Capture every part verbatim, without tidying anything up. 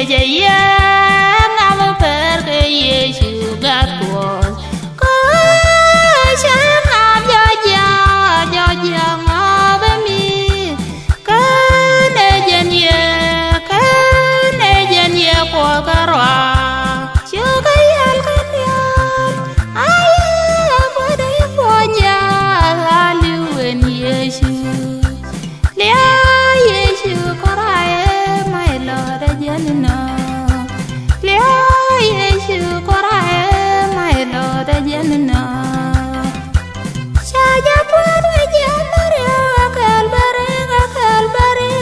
Jɛ yɛn ŋa mi pɛr kɛ Yecu Gat Kuɔth. Kä cɛ ŋa mi jɔɔc jiath, jɔɔc jiath ŋa bɛ mi. Kä nɛ jɛn yɛ, kä nɛ jɛn yɛ Kuɔth kärɔa. Cukɛ yɛl kä nhial, a yɛ Kuoth i̱ puɔ̱ny jiath, a li̱w ɛn Yecu. Lia̱a̱ Yecu kärɔa ɛ ma ilɔt ɛ jɛn inɔ. Lia̱a̱ Yecu kärɔa ɛ ma ilɔt ɛ jɛn inɔ. Ca jɛ puɔ̱t kɛ jiɛn bäri kɛ Kalbäri, kɛ Kalbäri.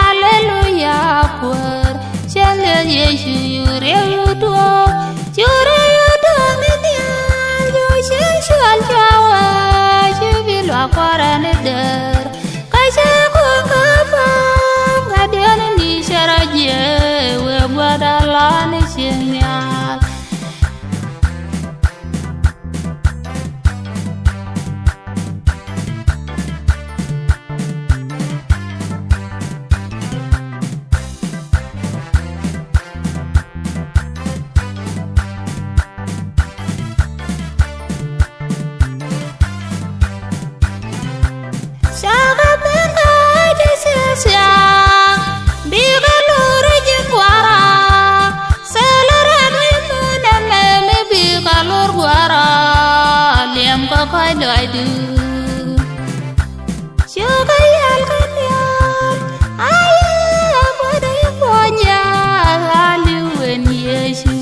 Aleluya Kuäär. Cä lia̱a̱ Yecu cu riɛk cu tuɔɔk. Cu riɛk cu tuɔɔk ni nhial, cu ci cual cua wee, ci bi luaak kua̱rɛ ni däär. Kä cä kuɔ̱ŋ kä pa̱a̱m, kä diɛn ni cä rɔ jiɛɛk, wee gua̱a̱th a la ni cieŋ nhial. Cakɛ ben kä ti siasiak, bikɛ lor ji̱ gua̱ra. Thilɛ rɛl ni mun ɛmɛ mi bikɛ lor gua̱ra, liɛm kä kɔc lɔcdu. Cukɛ yɛl kä nhial, a yɛ Kuoth i̱ puɔ̱ny jiath, a li̱w ɛn Yecu.